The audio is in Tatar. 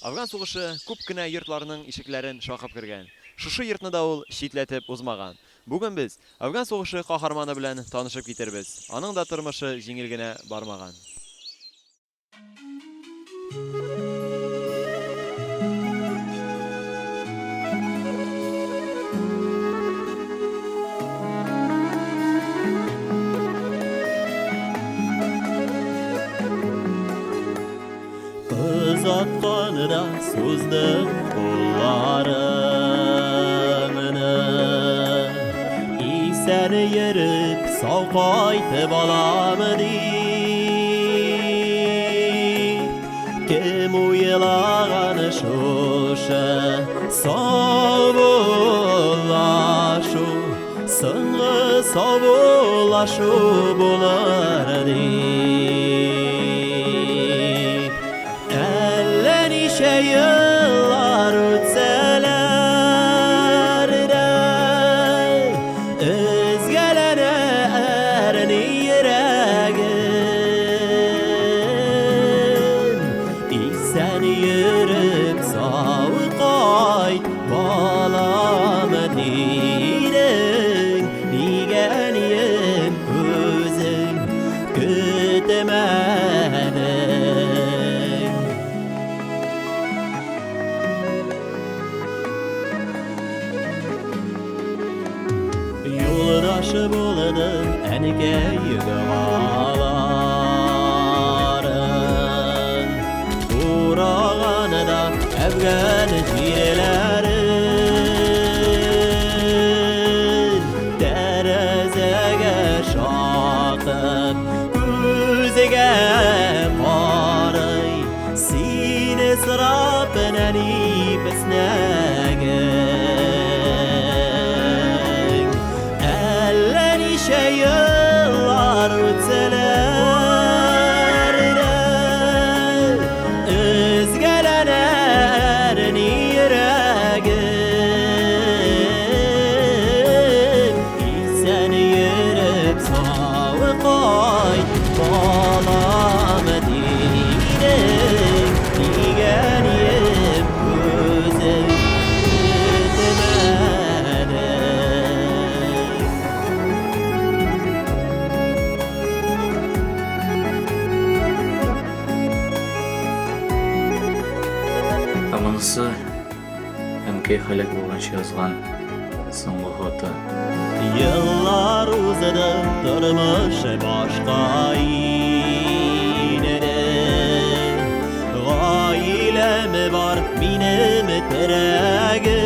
Афган сугышы күп кенә йортларның ишекләрен шакып кергән. Шушы йортны да ул читләтеп узмаган. Бүген без Әфган сугышы каһарманы белән танышып китербез. Аның да тормышы җиңел генә бармаган. Озатканы да суздың кулларыңны. Исән йөреп, сау кайтып алам дип. Кем уйлаган шушы саубуллашу, соңгы саубуллашу булыр дип. Әллә ничә еллар үтсәләр дә, өзгәләнә әрни йөрәгем. Исән йөреп сау кайт, балам, дидең, нигә әнием үзең көтмәдең? Юлдашы булды әнкәй догаларын, Ураганы да әфган җирләрен. Тәрәзәгә шакып, күзгә карый, Сине сорап нәни песнәгең. Әллә ничә еллар үтсәләр дә, өзгәләнә әрни йөрәгем. Исән йөреп сау кайт, балам, дидең, нигә әнием үзең көтмәдең? Ә монысы әнкәй һәлак булганчы язган соңгы хаты. Еллар узды, тормыш башка инде. Гаиләм бар, минем терәгем.